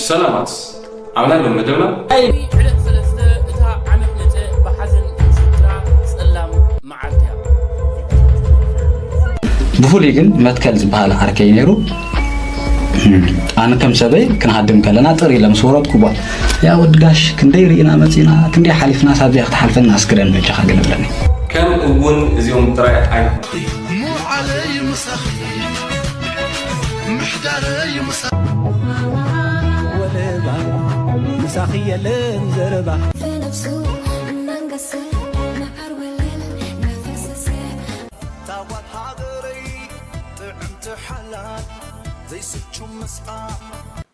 ሰላማት ኣምላኽ ሎም መደብና። ዕለት ሰለስተ እታ ዓመት መጸ ብሓዘን ዝዝክራ ጸላም መዓልቲ እያ። ብፍሉይ ግን መትከል ዝበሃል ዓርከይ ነይሩ። ኣነ ከም ሰበይ ክንሃድም ከለና ጥር ኢለ ምስ ወረድኩ፣ ቧ፣ ያ ወዲ ጋሽ፣ ክንደይ ርኢና መጺና፣ ክንደይ ሓሊፍና፣ ሳቢያ ክትሓልፈና ኣስክረን በጃኻ ግን እብለኒ። ከም እውን እዚኦም ጥራይ ኣይኮኑን። ወለባ ምሳኺ የለን ዘረባ።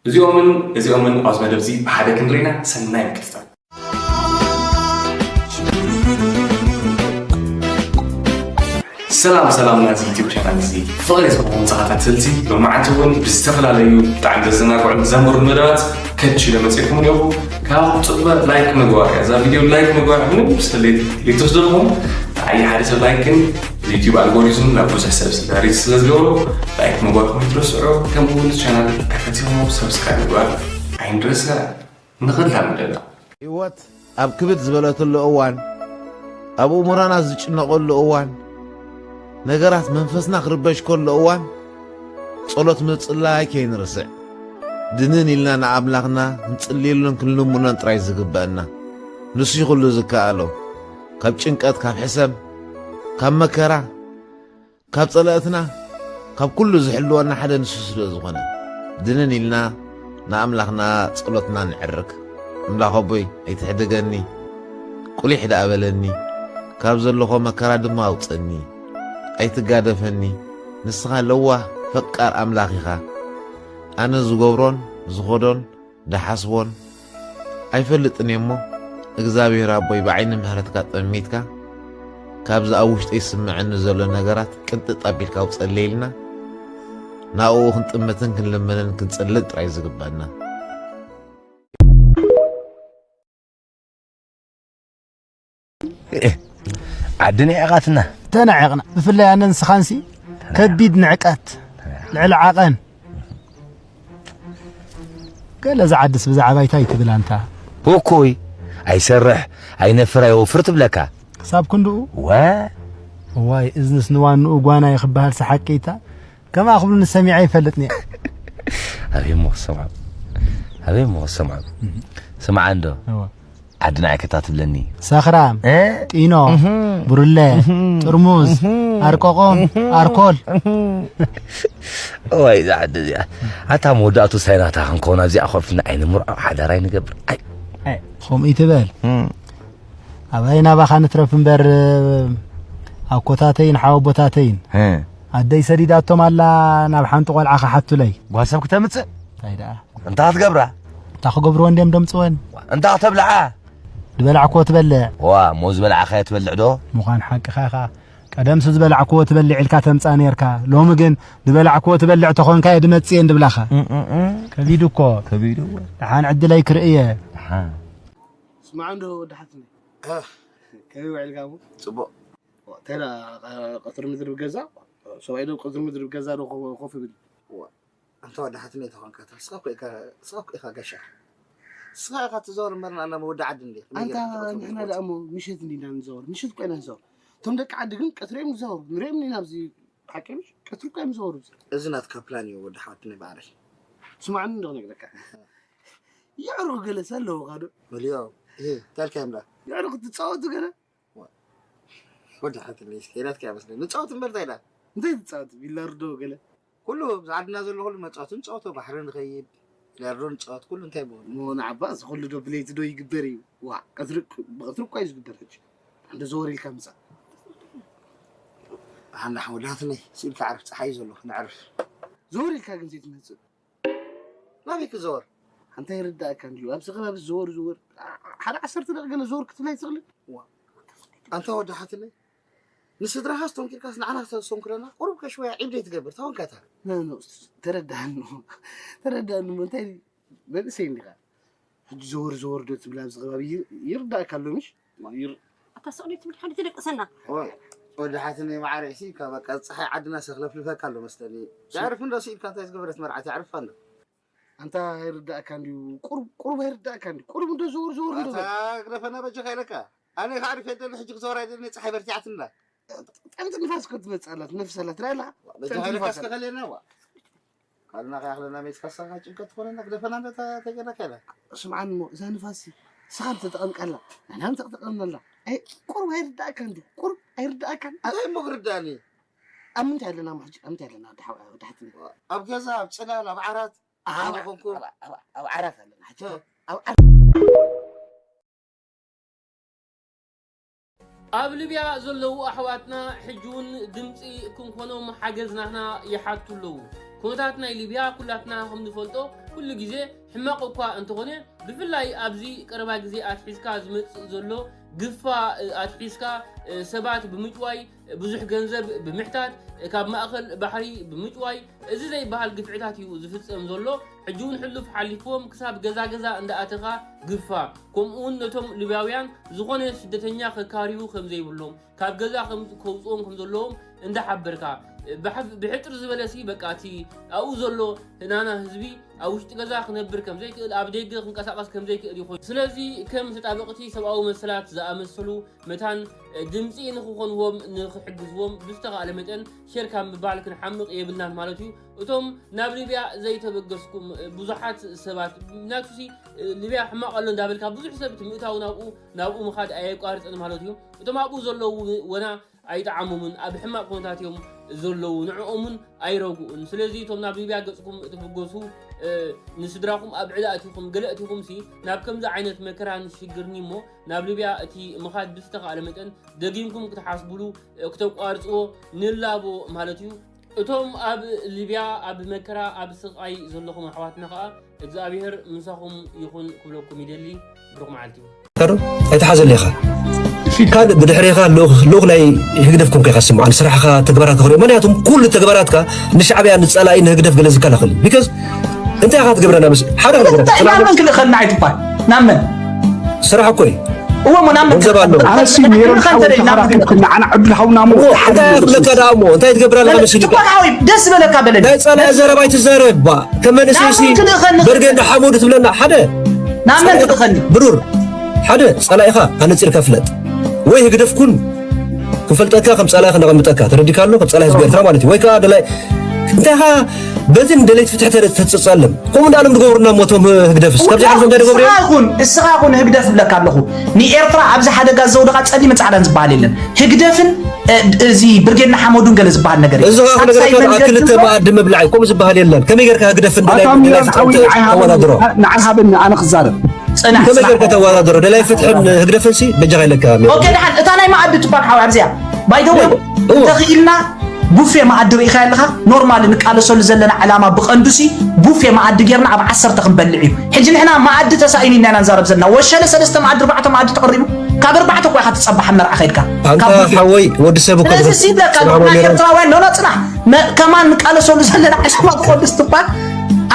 እዚኦምን እዚኦምን ኣብዚ መደብ እዚ ብሓደ ክንሪና ሰናይ ምክትታል። ሰላም ሰላም ናዚ ዩቲዩብ ቻናል እዚ ፍቕሪ ዝህብኹም ተኸታተልቲ፣ ሎማዓንቲ እውን ብዝተፈላለዩ ብጣዕሚ ዘዘናግዑን ዘምህሩን መደባት ከች ኢለ መፅእኩም ኣለኹ። ካብ ፅበ ላይክ ምግባር እያ። እዛ ቪድዮ ላይክ ምግባር ምንም ስሌት ዘይትወስደልኩም። ንዓይ ሓደ ሰብ ላይክ ግን ዩቲዩብ ኣልጎሪዝም ናብ ብዙሕ ሰብ ስዳሪት ስለ ዝገብሮ ላይክ ምግባርኩም ኣይትረስዑ። ከምኡ እውን ቻናል ተፈቲኹም ሰብስክራይብ ምግባር ኣይንረስዕ። ንኽላመደና። ህይወት ኣብ ክብድ ዝበለትሉ እዋን፣ ኣብ እሙራና ዝጭነቐሉ እዋን፣ ነገራት መንፈስና ክርበሽ ከሎ እዋን፣ ጸሎት ምጽላይ ከይንርስዕ። ድንን ኢልና ንኣምላኽና ክንጽልየሉን ክንልምኖን ጥራይ ዝግበአና። ንሱ እዩ ኩሉ ዝከኣሎ። ካብ ጭንቀት፣ ካብ ሕሰም፣ ካብ መከራ፣ ካብ ጸላእትና፣ ካብ ኩሉ ዝሕልወና ሓደ ንሱ ስለ ዝኾነ፣ ድንን ኢልና ንኣምላኽና ጸሎትና ንዕርግ። ኣምላኽ ኣቦይ፣ ኣይትሕደገኒ፣ ቁሊሕ ደኣ በለኒ፣ ካብ ዘለኹ መከራ ድማ ኣውጸኒ። ኣይትጋደፈኒ፣ ንስኻ ለዋህ ፈቃር ኣምላኽ ኢኻ። ኣነ ዝገብሮን ዝኸዶን ዝሓስቦን ኣይፈልጥን እየ እሞ፣ እግዚኣብሔር ኣቦይ ብዓይኒ ምሕረትካ ጠሚትካ፣ ካብዚ ኣብ ውሽጠይ ዝስምዐኒ ዘሎ ነገራት ቅንጥጥ ኣቢልካ ኣውፀለይ ኢልና፣ ናብኡ ክንጥምትን ክንልምንን ክንፅልን ጥራይ ዝግበአና። ዓዲ ንዒቓትና። ተናዒቕና። ብፍላይ ኣነ ንስኻንሲ ከቢድ ንዕቀት፣ ልዕሊ ዓቐን። ገለ ዝዓድስ ብዛዕባ እንታይ ትብል ኣንታ? እኮይ፣ ኣይሰርሕ፣ ኣይነፍር፣ ኣይወፍር ትብለካ። ክሳብ ክንድኡ? ወ- እዋይ፣ እዝንስ ንዋንኡ ጓና እዩ ክበሃል ሰሓቂታ። ከምኣ ክብሉኒ ሰሚዐ ኣይፈልጥን እየ። ኣበይ እሞ ክሰምዖ? ኣበይ እሞ ክሰምዖ? ስምዓ እንዶ። እወ። ዓድና ኣይከታ ትብለኒ። ሰኽራም፣ እ? ጢኖ፣ እህ። ብሩለ፣ እህ። ጥርሙዝ፣ እህ። ኣርቆቆም፣ እህ። ኣርኮል። እህ። እዋይ፣ እዛ ዓዲ እዚኣ። ኣታ መወዳእቱ ሳይ ናታ ክንከውን ኣብዚኣ ኮፍ ኢልና ኣይንምርዖ፣ ሓዳር ኣይንገብር። ኣይ። ኣይ፣ ከምኡ ይትበል። እም። ኣባይ ናባኻ ንትረፍ እምበር፣ ኣኮታተይን ሓወቦታተይን እ። ኣደይ ሰዲዳቶም ኣላ ናብ ሓንቲ ቆልዓ ክሓቱለይ። ጓል ሰብ ክተምጽእ? እንታይ ደኣ? እንታይ ክትገብራ? እንታይ ክገብርወን ድዮም ደምጽወን? እንታይ ክተብልዓ? ዝበላዕክዎ ትበልዕ። ዋ፣ እሞ ዝበላዕካዮ ትበልዕ ዶ? ምዃን ሓቅኻ ኢኻ። ቀደምሲ ዝበላዕክዎ ትበልዕ ኢልካ ተምጽኣ ነርካ። ሎሚ ግን ዝበላዕክዎ ትበልዕ ተኾንካ እየ ድመጽእ እየ እንድብላኻ። እም፣ እም፣ እም። ከቢድ እኮ። ከቢድ እኮ። ደሓን ዕድለይ ክርኢ እየ። ደሓን። ስማዕ እንዶ ወዲ ሓትነይ። እ። ከመይ ውዒልካ እሞ? ጽቡቕ። እንታይ ደኣ፣ ቀ-፣ ቀትሪ ምድሪ ብገዛ? ሰብኣይ ዶ ቀትሪ ምድሪ ብገዛ ዶ ኮ-፣ ኮፍ ይብል? እዋ፣ ኣንታ ወዲ ሓትነይ ተኾንካ፣ ንስኻ እኮ ኢኻ፣ ንስኻ እኮ ኢኻ ጋሻ። ንስኻ ኢኻ ትዛወር እምበር፣ ንኣና መወዲ ዓዲ እንዴ? ከመይ ኣንታ ጌርካ ትቐትሪ ንሕና ምድሪ ደኣ እሞ ምሸት እንዲና ንዛወር፣ ምሸት እኮ ኢና ንዛወር። እቶም ደቂ ዓዲ ግን ቀትሪ እዮም ዝዛወሩ፣ ንሪኦም ኢና ኣብዚ ሓቂ ምሽ? ቀትሪ እኮ እዮም ዝዛወሩ። እዚ ናትካ ፕላን እዩ ወዲ ሓትነይ ማዕረይ። ስማዕኒ እንዶ ክነግረካ። የዕሩኽ ገለስ ኣለውኻ ዶ? መሊኦም። እህ፣ እንታይ ኢልካዮም ደኣ? የዕሩኽ ትጻወቱ ገለ? ወዲ ሓትነይ እስኪ ናትካ ይመስለኒ። ንጻወት እምበር እንታይ ኢላ? እንታይ ትጻወት? ቢላርዶ ገለ? ኩሉ ኣብዚ ዓድና ዘሎ ኩሉ መጻወቲ ንጻወቶ፣ ባሕሪ ንኸይድ፣ ቢላርዶ ንጻወት፣ ኩሉ እንታይ ብሆን። እሞ ንዓባ እዚ ኩሉ ዶ ብለይቲ ዶ ይግበር እዩ? ዋ፣ ቀትሪ፣ ብቐትሪ እኳ እዩ ዝግበር ሕጂ። እንዶ ዘወር ኢልካ ምጻእ። ኣነ ወዲ ሓትነይ፣ ስኢልካ ዕረፍ፣ ጸሓይ እዩ ዘሎ፣ ንዕረፍ። ዘወር ኢልካ ግን ዘይትመጽእ። ናበይ ክዘወር? ኣንታ ይርዳእካ እንድዩ። ኣብዚ ከባቢ ዝዘወር ዝወር፣ ሓደ ዓሰርተ ደቂቕ ገለ ዘወር ክትብል ኣይትኽእልን? ዋ። ኣንታ ወዲ ሓትነይ፣ ንስድራኻስ ተንኪርካስ ንዓና ክተስተንክረና? ቁሩብ ከሽወያ ዒብ ዘይትገብር፣ ተወንካታ። ኖ፣ ኖ፣ ተረዳእኒ። ተረዳእኒ እሞ እንታይ መንእሰይ እንዲኻ? ሕጂ ዘወር ዘወር ዶ ትብል ኣብዚ ከባቢ ይር-፣ ይርዳእካ ኣሎ ምሽ? ይር-፣ ኣታ ስቕ ዶ ትብል? ሓንቲ ትደቅሰና። ኦይ፣ ወዲ ሓትነይ መዓረይ፣ እሲ፣ ካብ በቃ፣ ጸሓይ ዓድና ሰኽለፍልፈካ ኣሎ መስለኒ። የዕርፍ እንዶ፣ ስኢልካ እንታይ ዝገበረት መርዓት የዕርፋ እንዶ። ኣንታ ኣይርዳእካ እንድዩ፣ ቁሩብ ቁሩብ ኣይርዳእካ እንድዩ፣ ቁሩብ እንዶ ዘውር ዘውር እንዶ ኣታ በል። ግደፈና በጃኻ ኢለካ። ኣነ ከዓ ሪፈ ደሊ ሕጂ ክዘውር ኣይደልን፣ ፀሓይ በርቲዓትንላ። ጠምቲ ንፋስ እኮ ትመፅእ ኣላ፣ ትነፍስ ኣላ፣ ትርኢ ኣለኻ? ጠምቲ በጃኻ ኢለካ ንፋስ እስከ ኣላ። ከልየና ዋ። ካልናኻ ያኽለና ሜትካሳ ጭንቀት ትኾነና፣ ግደፈና እንዶ ተገረካ ኢለ። ስምዓኒ እሞ እዛ ንፋስ ሲ ስኻ እንተጠቐምካላ፣ ንሕና እውን ተጠቐምናላ። ኣይ ቁሩብ ኣይርዳእካ እንድዩ፣ ቁሩብ ኣይርዳእካን። ኣ- እንታይ እሞ ክርዳእኒ? ኣብ ምንታይ ኣለና እሞ ሕጂ? ኣብ ምንታይ ኣለና? ወዲ ሓው- ወዲ ሓትኒ። ኣብ ገዛ፣ ኣብ ፅላል፣ ኣብ ዓራት፣ ኣብ ኣነ ኮንኩም። ኣብ- ኣብ- ኣብ ዓራት ኣለና ሕጂ። እ። ኣብ ዓራት። ኣብ ሊብያ ዘለዉ ኣሕዋትና ሕጂ እውን ድምፂ ክንኮኖም ሓገዝ ናህና ይሓቱ ኣለዉ። ኩነታት ናይ ሊብያ ኩላትና ከም ንፈልጦ ኩሉ ግዜ ሕማቕ እኳ እንተኾነ፣ ብፍላይ ኣብዚ ቀረባ ግዜ ኣትሒዝካ ዝመፅእ ዘሎ ግፋ ኣትሒዝካ ሰባት ብምጭዋይ፣ ብዙሕ ገንዘብ ብምሕታት፣ ካብ ማእኸል ባሕሪ ብምጭዋይ፣ እዚ ዘይበሃል ግፍዕታት እዩ ዝፍፀም ዘሎ። ሕጂ እውን ሕሉፍ ሓሊፍዎም ክሳብ ገዛ ገዛ እንዳኣተኻ ግፋ፣ ከምኡ እውን ነቶም ሊብያውያን ዝኾነ ስደተኛ ከካርዩ ከም ዘይብሎም፣ ካብ ገዛ ከም ከውፅኦም ከም ዘለዎም እንዳሓበርካ፣ ብሓፍ- ብሕፅር ዝበለ ሲ በቃ እቲ ኣብኡ ዘሎ ናና ህዝቢ ኣብ ውሽጢ ገዛ ክነብር ከም ዘይክእል፣ ኣብ ደገ ክንቀሳቐስ ከም ዘይክእል እዩ ኮይኑ። ስለዚ ከም ተጣበቕቲ ሰብኣዊ መሰላት ዝኣመሰሉ መታን ድምፂ ንክኾንዎም ንክሕግዝዎም ብዝተኻእለ መጠን ሼር ካብ ምባል ክንሓምቕ የብልናን ማለት እዩ። እቶም ናብ ሊብያ ዘይተበገስኩም ብዙሓት ሰባት ናቱሲ ሊብያ ሕማቕ ኣሎ እንዳበልካ ብዙሕ ሰብ እቲ ምእታው ናብኡ ናብኡ ምኻድ ኣየቋርፅን ማለት እዩ። እቶም ኣብኡ ዘለዉ ወና ኣይጠዓሞምን፣ ኣብ ሕማቕ ኩነታት እዮም ዘለዉ፣ ንዕኦም እውን ኣይረግኡን። ስለዚ እቶም ናብ ሊብያ ገፅኩም እትብገሱ፣ እ፣ ንስድራኹም ኣብ ዕዳ እቲኹም፣ ገለ እቲኹም ሲ ናብ ከምዚ ዓይነት መከራን ሽግርን እሞ ናብ ሊብያ እቲ ምኻድ ብዝተኻእለ መጠን ደጊምኩም ክትሓስብሉ፣ እ፣ ክተቋርፅዎ ንላቦ ማለት እዩ። እቶም ኣብ ሊብያ ኣብ መከራ ኣብ ስቓይ ዘለኹም ኣሕዋትና ከዓ እግዚኣብሔር ምሳኹም ይኹን ክብለኩም ይደሊ። ብሩኽ መዓልቲ። ካዶ ኣይትሓዘሉ ኢኻ። ካልእ ብድሕሬኻ ልኡኽ ልኡኽ ናይ ህግደፍ ኮንካ ኢኻ ትስምዓኒ። ስራሕኻ ተግባራትካ ክሪኦ። ምኽንያቱም ኩሉ ተግባራትካ ንሻዕብያ ንጸላኢ ንህግደፍ ገለ ዝከላኸል እዩ። ቢካዝ እንታይ ኢኻ ትገብረና? ምስ ሓደ ክንገብሮ እንታይ ናብ መን ክልእኸልና ኣይትባል ናብ መን ስራሕ እኮ እዩ። እወ ሞ ናብ መን ገንዘብ ኣለዎ። ክልእኸን ኣነሲ ሜሮን ሓውትኻ ንዓና ዕድል ሃውና ሞ እንታይ ክብለካ ደኣ እሞ እንታይ ትገብር ኣለኻ መሲልካ? ትባል ሓወይ ደስ ዝበለካ በለኒ። ናይ ጸላኢ ዘረባ ኣይትዛረብ ባ። ከም መንእሰይሲ ናብ መን ክልእኸኒ? በርገ እንዳ ሓመዱ ትብለና ሓደ ናብ መን ክልእኸኒ? ብሩር ሓደ ጸላኢኻ ኣነጺርካ ፍለጥ። ወይ ህግደፍ ኩን ክፈልጠካ ከም ጸላኢ ክነቐምጠካ ተረዲካ ኣሎ ከም ጸላኢ ህዝቢ ኤርትራ ማለት እዩ። ወይ ከኣ ደላይ እንታይ ኢኻ በዚ ንደለይቲ ፍትሒ ተረ- ተትጸለም ከምኡ እንዳሎም ዝገብሩና ሞቶም ህግደፍስ ካብዚ ሓልፎ እንታይ ዝገብሩ እዮም? እስኻ ኩን እስኻ ኩን ህግደፍ እብለካ ኣለኹ። ንኤርትራ ኣብዚ ሓደጋ ዘውደቓ ጸሊምን ጻዕዳን ዝበሃል የለን። ህግደፍን እ፣ እዚ ብርጌድ ንሓመዱን ገለ ዝበሃል ነገር እዩ። እዚ ኸዓ ክነግረካ ሳልሳይ ደኣ መንገዲ ክልተ እኮ መኣዲ ምብላዕ እዩ። ከምኡ ዝበሃል የለን። ከመይ ጌርካ ህግደፍ እንደ ናይ ኣታ ናይ ሚሮን ፍትሒ ሓወይ ንዓይ ሃበኒ ተወዳድሮ? ንዓይ ሃበኒ ኣነ ክዛረብ ጽናሕ ከመይ ጽናሕ። ጌርካ ተወዳድሮ? ደላይ ፍትሕን ህግደፍን ሲ በጃኻ ኢለካ ሚሮን። ኦኬ ደሓን እታ ናይ መኣዲ ትባል ሓው ኣብዚኣ ባይደወይ እዎ። እንተኽኢልና ቡፌ መኣዲ ርኢኻ ኣለኻ። ኖርማል ንቃለሰሉ ዘለና ዕላማ ብቐንዱ ሲ ቡፌ መኣዲ ጌርና ኣብ ዓሰርተ ክንበልዕ እዩ። ሕጂ ንሕና መኣዲ ተሳኢኑ ኢና ኢና ንዛረብ ዘለና። ወሸለ ሰለስተ መኣዲ ኣርባዕተ መኣዲ ተቐሪቡ ካብ ኣርባዕተ እኮ ኢኻ ትጸባሕ ኣብ መርዓ ከይድካ ኣንታ ካብ ቡፌ። ሓወይ ወዲ ሰብ እኮ ስለዚ ዝኸ- ሲብለካ ጽናሕ ኣለኹ ወሚሮም። ኤርትራውያን ኖኖ ጽናሕ መ- ከማን ንቃለሰሉ ዘለና ዕላማ ክቐንዱ ስትባል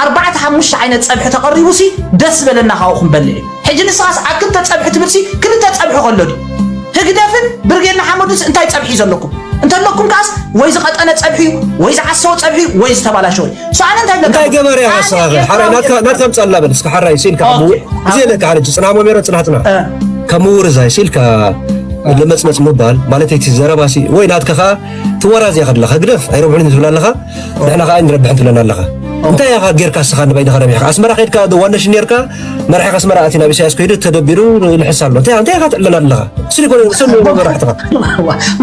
ኣርባዕተ ሓሙሽተ ዓይነት ጸብሒ ተቐሪቡ ሲ ደስ ዝበለና ካብኡ ክንበልዕ እዩ። ሕጂ ንስኻስ ኣብ ክልተ ጸብሒ ትብል ሲ ክልተ ጸብሒ ከሎ ድዩ? ህግደፍን ብርጌድ ንሓመዱንስ እንታይ ጸብሒ እዩ ዘለኩም? እንተለኩም ከኣስ ወይ ዝቐጠነ ጸብሒ እዩ ወይ ዝዓሰወ ጸብሒ እዩ ወይ ዝተባላሸወ እዩ። So ኣነ እንታይ ይብለካ እንታይ ገበረ ኣነ ያሳኸ ኤርትራዊ ሓራይ ናትካ ናትካ ምጻላ በል እስከ ሓራይ ሲልካ ኦኬ። እዚ ለካ ሓረጅ ጽናሕ መሚሮ ጽናሕትና እ። ካብ ምውርዛይ ሲልካ ለመጽመጽ ምባል ማለት እቲ ዘረባሲ ወይ ናትካ ከኣ ትወራዝያ ከለኻ ግደፍ ኣይረብሑን ትብል ኣለኻ ንሕና ከኣ ኣይንረብሕን ትብለና ኣለኻ እንታይ ኢኻ ጌርካ እስኻ ንባይንኻ ረቢሕካ ኣስመራ ከይድካ ዋነሽ ኔርካ መራሒኻ ኣስመራ ኣቲ ናብ ኢሳያስ ከይዱ ተደቢሩ ንሕስ ኣሎ እንታይ እንታይ ኢኻ ትዕለና ኣለኻ ስኒ ኮነ ሰሚ መራሕትኻ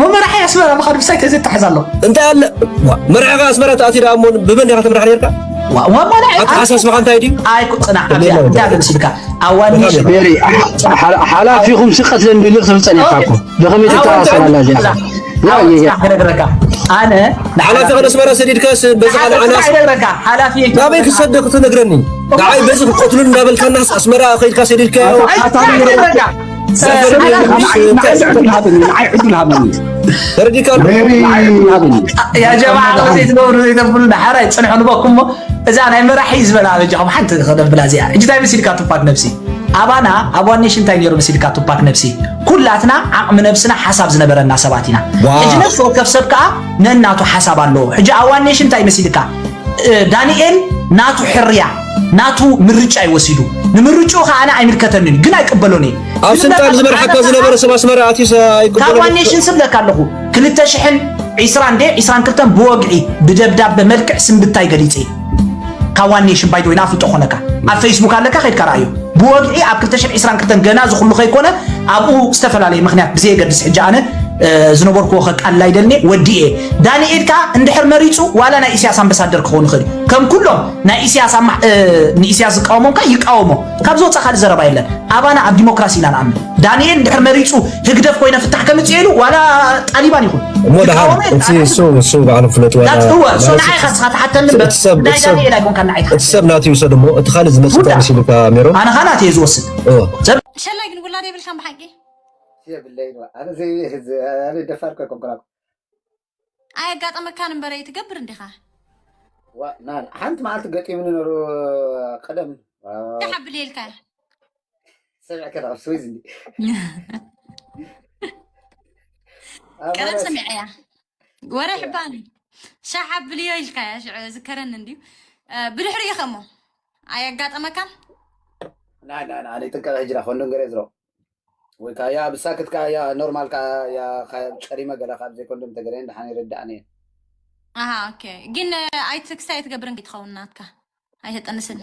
መመራሒ ኣስመራ ምኻድ ብሳይ ተዘተሓዝ ኣሎ እንታይ ኣለ ዋ፣ መራሒኻ ኣስመራ ተኣትዩ ደኣ እሞ ብመን ኢኻ ትምራሕ ኔርካ ዋ- ዋ- ዋ- ኣተሓሳስባኻ እንታይ ድዩ ኣይኮ ጽናሕ ኣብዚኣ እንታይ ተምሲልካ ኣዋኒ ሜሪ ሓላ- ሓላፊኹም ስቀትለን ቢሉ ክትብል ጸኒሕካ እኮ ብኸመይ ትተኣሳሰር ኣላ እዚኣ ያ ያ ያ ክነግረካ ኣነ ሓላፊ ከነስመራ ሰዲድካስ በዚ ሓደ ዓናስ ይነግረካ ሓላፊ ናበይ ክሰደ ክትነግረኒ ንዓይ በዚ ክቀትሉ እንዳበልካናስ ኣስመራ ከይድካ ሰዲድካዮ ኣታ ሜሪ ይነግረካ ንዓይ ዕዱል ሃበኒ ንዓይ ዕዱል ሃበኒ ተረዲካ ኣሎ ሜሪ ዕዱል ሃበኒ ያ ጀማዓ ዘይትገብሩ ዘይተብሉ ሓራይ ጽንሑ ንበኩም እሞ እዛ ናይ መራሒ ዝበላ በጃኹም ሓንቲ ክነብላ እዚኣ ሕጂ እንታይ መሲልካ ቱፓክ ነብሲ ኣባና ኣብ ዋን ኔሽን እንታይ ነይሩ መሲልካ ቱፓክ ነብሲ ኩላትና ዓቕሚ ነብስና ሓሳብ ዝነበረና ሰባት ኢና ዋው። ሕጂ ነፍሲ ወከፍ ሰብ ከዓ ነናቱ ሓሳብ ኣለዎ ሕጂ ኣብ ዋን ኔሽን እንታይ መሲልካ እ፣ ዳንኤል ናቱ ሕርያ ናቱ ምርጫ እዩ ወሲዱ። ንምርጭኡ ከዓ ኣነ ኣይምልከተንን እዩ፣ ግን ኣይቅበሎን እየ። ኣብ ስልጣን ዝመርሓካ ዝነበረ ሰብ ኣስመራ ኣትዩ ካብ ዋን ኔሽን ስብለካ ኣለኹ። ክልተ ሽሕን ዕስራን ደ ዕስራን ክልተን ብወግዒ ብደብዳበ መልክዕ ስንብታይ ገሊፀ እዩ። ካብ ዋን ኔሽን ባይደወይ ናፍልጦ ኮነካ ኣብ ፌስቡክ ኣለካ ከይድካ ረኣዮ። ብወግዒ ኣብ ክልተ ሽሕን ዕስራን ክልተን ገና ዝኹሉ ከይኮነ ኣብኡ ዝተፈላለየ ምክንያት ብዘየገድስ ሕጂ ኣነ ዝነበርክዎ ከቃልል ኣይደልኒ ወዲኤ። ዳንኤል ከኣ እንድሕር መሪጹ ዋላ ናይ ኢሳያስ ኣምባሳደር ክኸውን ይኽእል እዩ። ከም ኩሎም ናይ ኢሳያስ ኣማ- እ፣ ንኢሳያስ ዝቃወሞም ከኣ ይቃወሞ። ካብ ዝወጻ ካልእ ዘረባ የለን። ኣባና ኣብ ዲሞክራሲ ኢና ንኣምን። ዳንኤል እንድሕር መሪጹ ህግደፍ ኮይነ ፍታሕ ከምጽእ ኢሉ ዋላ ጣሊባን ይኹን እሞ ደሓን ይቃወሞ የለን። እቲ እሱ እሱ ባዕሉ ፍለጥ ዋላ That's the word። So ማለት ንዓይ ኢኻ ንስኻ ትሓተኒ እምበር እቲ ሰብ- ናይ እቲ ሰብ- ዳንኤል ኣይኮንካ ንዓይ እቲ ትሓተኒ። ሰብ ናቱ ይውሰድ እሞ እቲ ካልእ ዝመጽእ ጉዳ። እንታይ መሲሉካ ሜሮን? ኣነ ኸኣ ናተይ እየ ዝወስድ። እዎ። ሰብ ሸላይ ግን ውላድ የብልካን ብሓቂ የብለይ ነው። ኣነ ዘይ ኣነ ደፋር እኮ ኣይኮንኩን። ኣየጋጠመካን እምበረ ትገብር እንዲኻ ዋ ና ሓንቲ መዓልቲ ገጢሙኒ ነሩ ቀደም ተሓብል የልካ ሰሚዕከ ናብ ስዊዝ እንዲ ቀደም ሰሚዐያ ወረ ሕባኒ ሻሕ ኣብልዮ ኢልካያ ሽዑ ዝከረኒ እንድዩ ብድሕሪኡ ከሞ ኣየጋጠመካን ና ና ና ኣነ ጥንቀቕ ሕጅራ ኮንዶም ገረ ዝሮ ወይ ከዓ ያ ብሳክት ከዓ ያ ኖርማል ከዓ ያ ጨሪመ ገለ ካብ ዘይኮንዶም ተገለ ድሓን ይርዳእኒ ኣሃ ኦኬ ግን ኣይትክስታይ ኣይትገብርን ከይትኸውን ናትካ ኣይተጠንስን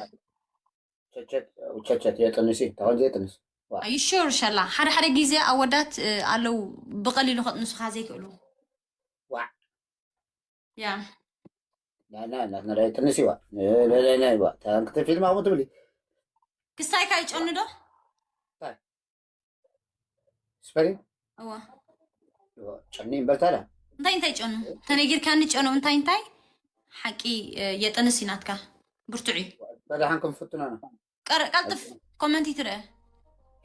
ቸቸት የጥንሲ ተኾን ዘይጥንስ ይሹር ሸላ ሓደ ሓደ ግዜ ኣወዳት ኣለው ብቀሊሉ ከጥንሱካ ዘይክእሉ ዋዕ ያ ናትና ጥንሲ ዋ ታንክተ ፊልም ኣቁ ትብሊ ክስታይካ ይጨኑ ዶ ስፐሪ እዋ ጨኒ እምበልታዳ እንታይ እንታይ ጨኑ ተነጊርካኒ ጨኑ እንታይ እንታይ ሓቂ የጠንስ ናትካ ብርቱዕ እዩ በዳሓን ክንፍትኖ ኢና ቀር- ቀልጥፍ ኮመንት ይትርአ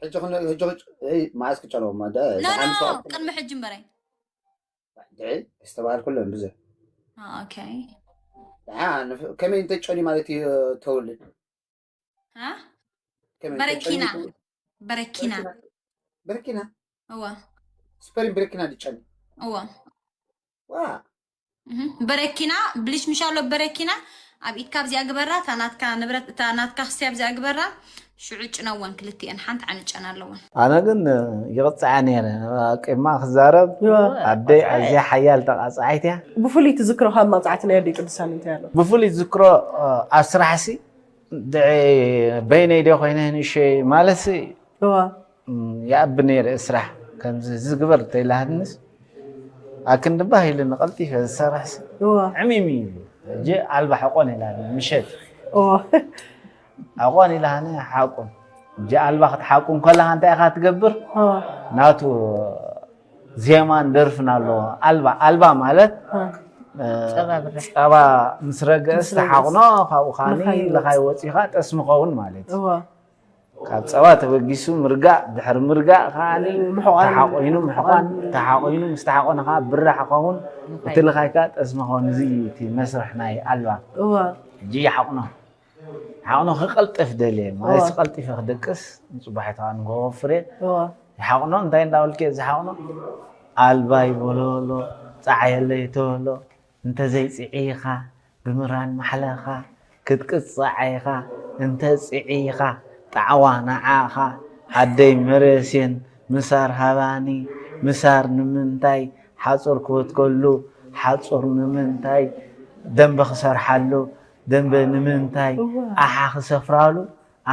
ሕጂ ክን- ሕጂ ክጭ- እይ፣ መዓስ ክጨነዎም ማ ደ- ኖ ደሓን ኖ ሰው- ቅድሚ ሕጂ እምበረይ ድዒ ዝተባሃልኩሎም ብዙሕ ኦኬ ደሓን ከመይ እንተጨኒ ማለት እዩ ተውልድ አ? ከመይ በረኪና እንተጨኒ- በረኪና በረኪና እወ ስፐሪን በረኪና ድጨኒ እወ ዋ እህ፣ በረኪና ብልሽ ምሻሎ በረኪና ኣብ ኢድካ ኣብዚኣ ግበራ እታ ናትካ ንብረት እታ ናትካ ክስቲ ኣብዚኣ ግበራ ሽዑ ጭነወን ክልቲኤን ሓንቲ ዓንጨን ኣለወን ኣነ ግን ይቕፅዓ ነይረ ቅድማ ክዛረብ ኣደይ ኣዝያ ሓያል ተቃፅዓይት እያ ብፍሉይ ትዝክሮ ካብ መቕፃዕቲ ናይ ኣደይ ቅዱሳን እንታይ ኣሎ ብፍሉይ ዝክሮ ኣብ ስራሕ ሲ ድዒ በይነይ ደ ኮይነ ንእሸይ ማለት ሲ እዋ ይኣቢ ነይረ ስራሕ ከምዚ ዝግበር ተይላሃንስ ኣክንዲ ባህ ኢሉ ንቐልጢፈ ዝሰርሕ ሲ እዋ ዕሚም እዩ ሕጂ ኣልባ ሕቆን ኢላ ምሸት እዋ ኣቋን ኢላሃኒ ሓቁን እጂ ኣልባ ክትሓቁ እንከለኻ እንታይ ኢኻ ትገብር እዋ ናቱ ዜማን ደርፍን ኣለዎ ኣልባ ኣልባ ማለት እዋ እ፣ ጸባ ብራሕ። ጸባ ምስ ረገእስ ምስ ረገእስ ተሓቕኖ ካብኡ ከዓኒ ልኻይ ይወጽእ። ልኻይ ወፂኻ ጠስሚ ኸውን ማለት እዩ እዋ ካብ ጸባ ተበጊሱ ምርጋእ ድሕሪ ምርጋእ ከዓኒ ምሕቋን። ተሓቆይኑ ምሕቋን ተሓቆይኑ ምስ ተሓቆነ ከዓ ብራሕ ኸውን እቲ ልኻይ ከዓ ጠስሚ ኸውን እዚ እቲ መስርሕ ናይ ኣልባ እዋ ሕጂ ይሓቕኖ ሓቕኖ ክቀልጥፍ ደልየ ማለት እዋ። ቀልጢፈ ክደቅስ ንፅባሒት ከዓ ንጎወፍር እየ እዋ ይሓቕኖ እንታይ እንዳበልክ ዝሓቕኖ ኣልባይ በሎሎ ፃዓየለይ ተበሎ እንተዘይፅዒኻ ብምራን ማሕለኻ ክትቅፅዕ ኢኻ እንተፅዒኻ ጣዕዋ ንዓኻ ኣደይ መረስየን ምሳር ሃባኒ ምሳር ንምንታይ ሓፁር ክወትከሉ ሓፁር ንምንታይ ደንበ ክሰርሓሉ ደንበ ንምንታይ ኣሓ ክሰፍራሉ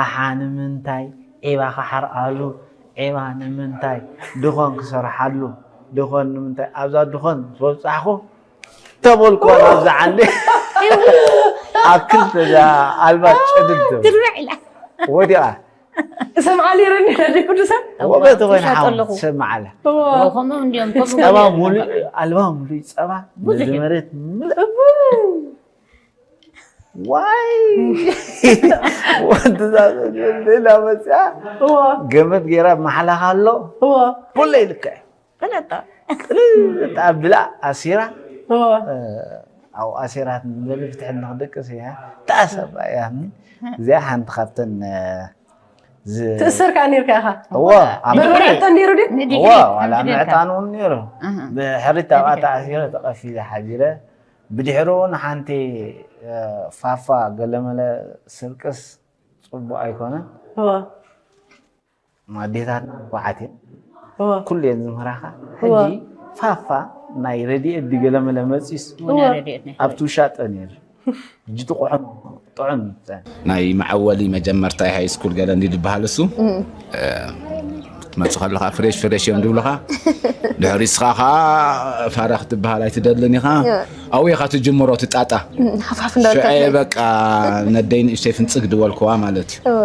ኣሓ ንምንታይ ዒባ ክሓርኣሉ ዒባ ንምንታይ ድኾን ክሰርሓሉ ድኾን ንምንታይ ኣብዛ ድኾን ዝበብፃሕኹ ተበልኩዋ ናብዛ ዓንዲ ኣብ ክልተ እዛ ኣልባ ጭድድ ትብል ትርብዕ ኢላ ወዲቓ ሰምዓ ነይረኒ ናደ ቅዱሳን ወበቲ ኮይነ ትሻጠ ሓው ኣለኹ። ትሰምዓ ኣላ እዋ ከምኡ እንዲዮም ከምኡ ጸባ ገይሮም። ሙሉእ ኣልባ ሙሉእ ጸባ ብዙሕ ነዚ እዩ። መሬት ምልእ ዋይ ወንትዛ ሌላ መፅኣ እዋ ገመድ ገይራ መሓላኻ ኣሎ እዋ ኩለ ይልክዕ ፈለጣ ብላ ኣሲራ እዋ ኣብኡ ኣሲራት ንበሊ ፍትሒ ንክደቅስ እያ ተኣሰባ እያ እዚኣ ሓንቲ ካብተን ዝ- ትእሰር ከዓ ነርካ ኢኻ እዎ ኣብ በርበረ ሕቶ ነይሩ ድዩ ንዲግሪ እዎ ዋላ ምዕጣን እውን ነይሩ ኣሃ። ብሕሪት ኣብኣ ተኣሲረ ተቐፊለ ሓቢረ ብድሕሮ ንሓንቲ ፋፋ ገለመለ ስርቅስ ጽቡቅ ኣይኮነን። ማዴታትና ንፉዓት እየን። ኩሉ እየን ዝምህራኻ። ሕጂ ፋፋ ናይ ረድኤት ድገለመለ መጺስ ኣብቲ ውሻጠ ነይሩ። ሕጂ ጥዑም ጥዑም። ናይ መዓወሊ መጀመርታ ሃይ ስኩል ገለ እንዲ ዝበሃል እሱ መፁ ከለካ ፍሬሽ ፍሬሽ እዮም ዝብሉካ። ድሕሪ እስኻ ከዓ ፋራ ክትበሃል ኣይትደልን ኢኻ። ኣው ኢኻ ትጅምሮ ትጣጣ። ሽዐ በቃ ነደይ ንእሽተይ ፍንፅግ ድበልክዋ ማለት እዩ።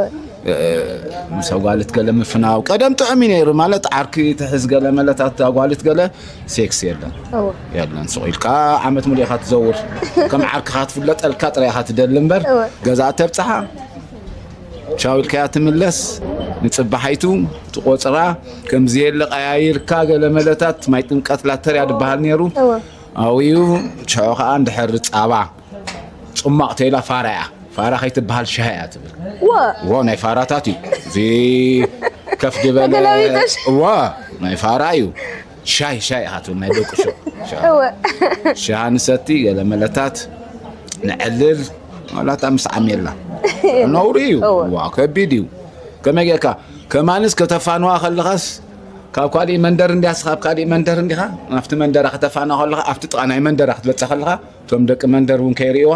ምስ ኣጓልት ገለ ምፍናው ቀደም ጥዑም እዩ ነይሩ ማለት ዓርኪ ትሕዝ ገለ መለታት ኣጓልት ገለ ሴክስ የለን የለን ሱቕ ኢልካ ዓመት ሙሉ ኢኻ ትዘውር ከም ዓርክኻ ትፍለጠልካ ጥራይ ኢኻ ትደሊ እምበር ገዛ ተብፅሓ ቻው ኢልካያ ትምለስ ንፅባሓይቱ ትቆፅራ ከምዚ የለ ቀያይርካ ገለ መለታት ማይ ጥምቀት ላተርያ ዝበሃል ነይሩ ኣብኡ ሽዑ ከዓ እንድሕር ፃባ ፅሟቕ ተይላ ፋራ እያ ፋራ ከይትበሃል ሻሂ እያ ትብል ዎ ናይ ፋራታት እዩ እዚ ከፍ ዝበለ ዋ ናይ ፋራ እዩ ሻሂ ሻሂ ኢኻ ትብል ናይ ደቂ ሹቕ ሻሂ ንሰቲ ገለ መለታት ንዕልል ዋላታ ምስ ዓሜላ ነውሪ እዩ ዋ ከቢድ እዩ ከመይ ጌርካ ከማንስ ከተፋንዋ ከለኻስ ካብ ካሊእ መንደር እንዲያስ ካብ ካሊእ መንደር እንዲኻ ናብቲ መንደራ ከተፋንዋ ከለኻ ኣብቲ ጥቓ ናይ መንደራ ክትበፅሕ ከለኻ እቶም ደቂ መንደር እውን ከይርእዋ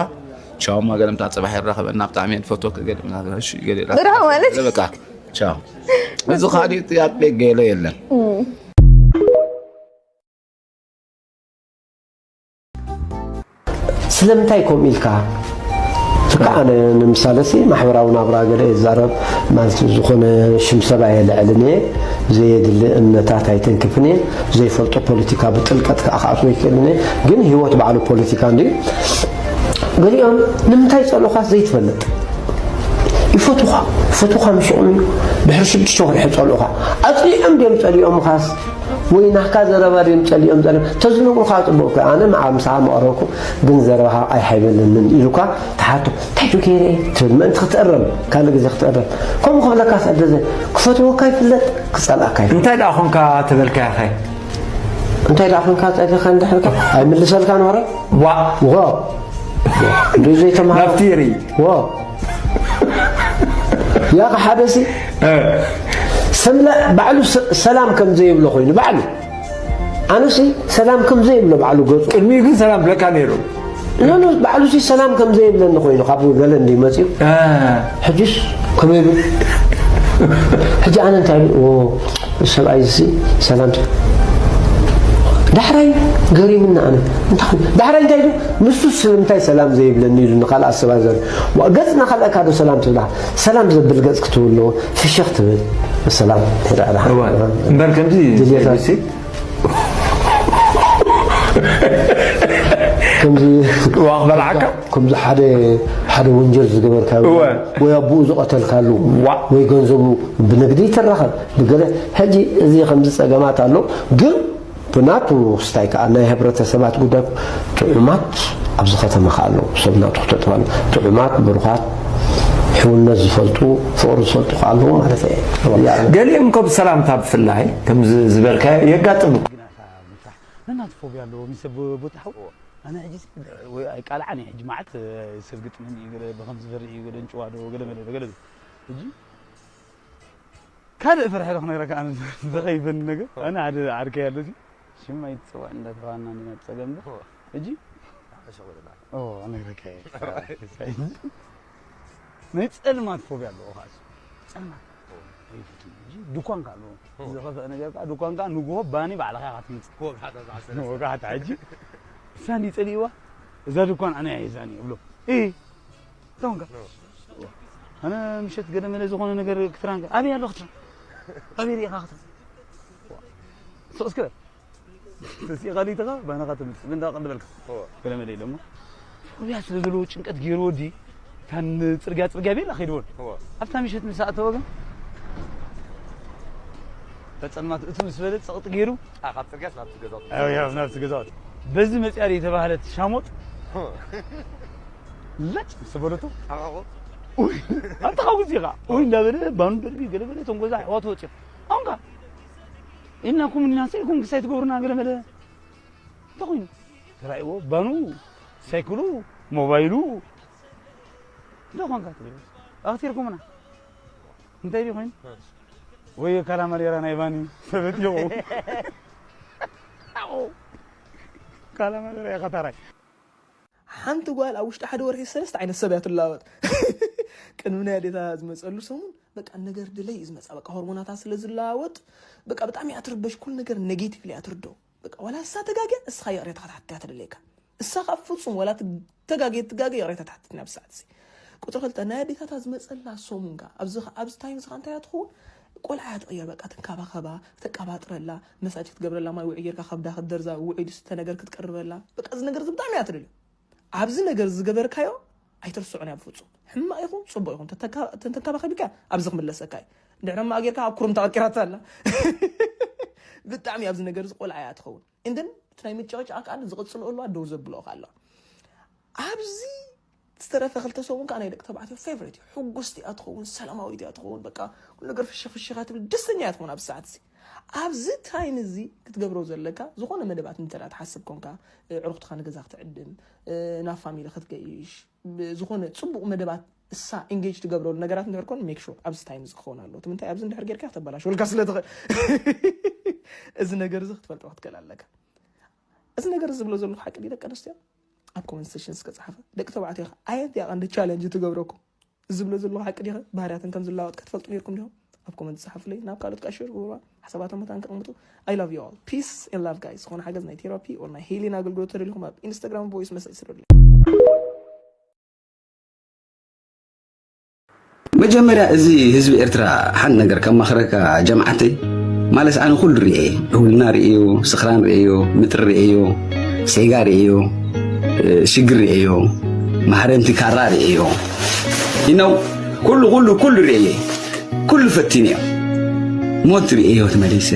ቻው ማ ገለምታ ፅባሕ ይራኸበና ብጣዕሚ እየ ዝፈትወኪ ገለ ምናምን እሺ ገለ ኢላ ብርሃ ማለት ገለ በቃ ቻው እዚ ካሊእ ጥያቄ ገለ የለን ስለምንታይ ከምኡ ኢልካ? በቃ ኣነ ንምሳለ ሲ ማሕበራዊ ናብራ ገለ እየ ዝዛረብ ማለት ዝኾነ ሽም ሰብ ኣየልዕልን እየ፣ ዘየድሊ እምነታት ኣይተንክፍን እየ፣ ዘይፈልጦ ፖለቲካ ብጥልቀት ከዓ ክኣትዎ ኣይክእልን እየ። ግን ህይወት ባዕሉ ፖለቲካ እንድዩ። ገሊኦም ንምንታይ ጸልኡኻስ ዘይትፈልጥ ይፈትኻ ይፈትኻ ምስኦም እዩ ድሕሪ ሽዱሽተ ወርሒ ጸልኡኻ ኣጽሊኦም ድዮም ጸሊኦምኻስ ወይ ናህካ ዘረባ ድዮም ጸሊኦም ጸሊኦም ተዝነግሩኻ ጽቡቅ እኮ ኣነ መዓ ምሳኻ መቐረብኩ ግን ዘረባኻ ኣይሓይበለንን ኢሉካ ትሓቶ እንታይ ዱ ገይረ ትብል ምእንቲ ክትእረም ካልእ ግዜ ክትእረም ከምኡ ክብለካ ስዕደዘ ክፈትወካ ይፍለጥ ክጸልኣካ ይፍለጥ እንታይ ደኣ ኾንካ ተበልካያ ኸ እንታይ ደኣ ኾንካ ጸሊኻ እንድሕር ኣይምልሰልካን ወረ ዋእ ዋ እንዱ ዘይተማሃረ ናፍቲ ይርኢ ዋ ያኸ ሓደ ሲ ሰምለ ባዕሉ ሰላም ከም ዘይብሎ ኮይኑ ባዕሉ ኣነሲ ሰላም ከም ዘይብሎ ባዕሉ ገጹ ቅድሚኡ ግን ሰላም ብለካ ነይሩ ኖኖ ባዕሉሲ ሰላም ከም ዘይብለኒ ኮይኑ ካብ ገለ እንዲ መፅኡ ሕጅስ ከመይ ብል ሕጂ ኣነ እንታይ ሰብኣይ እዚ ሰላም ዳሕራይ ገሪምና ኣነ እንታይ ዳሕራይ እንታይ ንሱ ስለምንታይ ሰላም ዘይብለኒ ኢሉ ንካልኣ ሰባት ዘር ገጽ ናካልኣካ ዶ ሰላም ትብላ ሰላም ዘብል ገጽ ክትህሉ ኣለዎ ፍሽኽ ትብል ሰላም እምበር ከምዚ ከምዚ ከምዚ ሓደ ወንጀል ዝገበርካ ወይ ኣቦኡ ዝቐተልካሉ ወይ ገንዘቡ ብንግዲ ይትራኸብ ብገለ ሕጂ እዚ ከምዚ ጸገማት ኣሎ ግን ብናቱ ክስታይ ከዓ ናይ ህብረተሰባት ጉዳይ ጥዑማት ኣብዚ ከተማ ከዓ ኣለዉ ሰብ ናቱ ክተጥባሉ ጥዑማት ብሩኻት ሕውነት ዝፈልጡ ፍቕሪ ዝፈልጡ ከዓ ኣለዉ ማለት እየ ገሊኦም ኮ ብሰላምታ ብፍላይ ከምዚ ዝበልካዮ የጋጥም ነናቱ ፎብያ ኣለዎ ምስ ሰብ ቦታ ሓው ኣነ ሕጂ ኣይቃልዓን እየ ሕጂ መዓት ሰብ ግጥመኒ እዩ ገለ ብከም ዝበርዕ እዩ ገለ እንጭዋ ዶ ገለ መለ ገለ ሕጂ ካልእ ፍርሒ ዶ ክነግረካ ኣነ ዘኸይፈኒ ነገር ኣነ ሓደ ዓርከይ ኣሎ እዚ ሽም ኣይትፅዋዕ እንዳተባሃልና እንዲና ብፀገም ዶ ሕጂ ነግረካ ናይ ፀልማት ፎብያ ኣለዎ ከዓ ፀልማት ኣይፈቱን ሕጂ ድኳን ከዓ ኣለዎ ዝኸፍአ ነገር ከዓ ድኳን ከዓ ንግሆ ባኒ ባዕልኻ ኢኻ ትምፅእ ወጋሕታ ሕጂ እሳ እንዲ ፀሊእዋ እዛ ድኳን ኣነ እያ ሒዛኒ እብሎ እቶም ከ ኣነ ምሸት ገለ መለ ዝኾነ ነገር ክትራን ኣበይ ኣሎ ክትራን ኣበይ ርኢኻ ክትራን ሶስከ ተሲኻ ሊትኻ ባናኻ ትምልስ ምንዳ ቀልበልካ ገለ መለ ኢሎሞ ፍርያ ስለ ዘለዎ ጭንቀት ገይሩ ወዲ ታን ፅርግያ ፅርግያ ቤላ ከይድዎን ኣብታ ምሸት ምስ ኣተወ ግን ተፀልማት እቱ ምስ በለ ፀቕጢ ገይሩ ካብ ፅርግያ ናብቲ ገዛውቲ በዚ መፅያ የተባህለት ሻሞጥ ለጭ ምስ በለቶ ኣንተ ካብ ግዜ ኸዓ ወይ እንዳበለ ባኑ ደርቢ ገለበለ እቶም ገዛ ኣሕዋቱ ወፂኦም ኣሁን ከዓ ኢልናኩም ኢልና ሰይኩም ክሳይ ትገብሩና ገለመለ እንታይ ኮይኑ ተራእይዎ ባኑ ሳይክሉ፣ ሞባይሉ፣ እንታይ ኾንካ ትብል? ኣኽቲርኩምና። እንታይ ድዩ ኮይኑ? ወይ ካላማሌራ ናይ ባኒ ሰበት ይኸውን። ካላማሌራ ኢኻ ታራይ። ሓንቲ ጓል ኣብ ውሽጢ ሓደ ወርሒ ሰለስተ ዓይነት ሰብ እያ ትለዋወጥ። ቅድሚ ናይ ኣዴታ ዝመፀሉ ሰሙን በቃ ነገር ድለይ እዩ ዝመፃ። በቃ ሆርሞናታ ስለ ዝለዋወጥ በቃ ብጣዕሚ እያ ትርበሽ። ኩሉ ነገር ኔጌቲቭሊ እያ ትርዶ። በቃ ዋላ እሳ ተጋግያ እስኻ ይቕሬታ ክትሓትት እያ ትደልየካ። እሳ ካብ ፍጹም ዋላ ትጋገ ትጋገ ይቕሬታ ትሓትት ናብ ሰዓት እዚ። ቁጽሪ ክልተ ናይ ኣዴታታ ዝመጸላ ሰሙን ከ ኣብዚ ኣብዚ ታይም እዚ ከ እንታይ እያ ትኸውን? ቆልዓ እያ ትቕየር። በቃ ትንካባኸባ፣ ተቀባጥረላ፣ መሳጅ ክትገብረላ፣ ማይ ውዑይ ጌርካ ከብዳ ክትደርዛ፣ ውዑይ ዝስተ ነገር ክትቅርበላ። በቃ እዚ ነገር እዚ ብጣዕሚ እያ ትደልዮ። ኣብዚ ነገር ዝገበርካዮ ኣይትርስዑን እያ ብፍጹም። ሕማቕ ይኹን ጽቡቕ ይኹን ተተካ- ተንከባኸቢካ ኣብዚ ክምለሰካ እዩ። እንድሕር ሕማቕ ጌርካ ኣብ ኩሩም ተቐርቂራታ ኣላ። ብጣዕሚ ኣብዚ ነገር እዚ ቆልዓ እያ ትኸውን። እንደን እቲ ናይ ምጭቕጫቕ ከኣ ዝቕጽል ኣለዋ ደው ዘብልኦ ከኣ ኣለዋ። ኣብዚ ዝተረፈ ክልተ ሰሙን ከኣ ናይ ደቂ ተባዕትዮ ፌቨሬት እዩ። ሕጉስቲ እያ ትኸውን፣ ሰላማዊት እያ ትኸውን። በቃ ኩሉ ነገር ፍሽኽ ፍሽኽ እያ ትብል፣ ደስተኛ እያ ትኸውን ኣብዚ ሰዓት እዚ። ኣብዚ ታይም እዚ ክትገብሮ ዘለካ ዝኾነ መደባት እንተ ደኣ ትሓስብ ኮንካ፣ እ፣ ዕሩኽትኻ ንገዛ ክትዕድም፣ እ፣ ናብ ፋሚሊ ክትገይሽ፣ ብ-፣ ዝኾነ ጽቡቕ መደባት እሳ ኢንጌጅ ትገብረሉ ነገራት እንድሕር ኮን ሜክ ሹር ኣብዚ ታይም እዚ ክኸውን ኣለዎ። እቲ ምንታይ ኣብዚ እንድሕር ጌርካ ከተበላሽወልካ ስለ ትኽእል። እዚ ነገር እዚ ክትፈልጦ ክትክእል ኣለካ። እዚ ነገር እዚ ዝብሎ ዘለኹ ሓቂ ድዩ ደቂ ኣንስትዮ? ኣብ ኮመንት ሴክሽን እስከ ጸሓፈ። ደቂ ተባዕትዮ ከ ኣየንት እያ ቀንዲ ቻለንጅ ትገብረኩም? እዚ ዝብሎ ዘለኹ ሓቂ ድዩ? ባህርያተን ከም ዝለዋወጥ ክትፈልጡ ነይርኩም ዲኹም? ኣብ ኮመንት ጸሓፉለይ። ናብ ካልኦት ከኣ ሼር ግበሩዋ። ሓሳባቶም መታን ከቐምጡ I love you all. Peace and love guys። ዝኾነ ሓገዝ ናይ ቴራፒ ኦር ናይ ሂሊን ኣገልግሎት ተደሊኹም ኣብ ኢንስታግራም ቮይስ መሰጅ ስደዱለይ። መጀመርያ እዚ ህዝቢ ኤርትራ ሓንቲ ነገር ከማኽረካ ጀምዓተይ፣ ማለት ኣነ ኩሉ ርእየ፣ ዕውልና ርእዮ፣ ስኽራን ርእዮ፣ ምጥሪ ርእዮ፣ ሴጋ ርእዮ፣ እ፣ ሽግር ርእዮ፣ ማሕረምቲ ካራ ርእዮ። You know፣ ኩሉ፣ ኩሉ፣ ኩሉ ርእየ፣ ኩሉ ፈቲነዮ። ሞት ርእዮ ተመሊሰ፣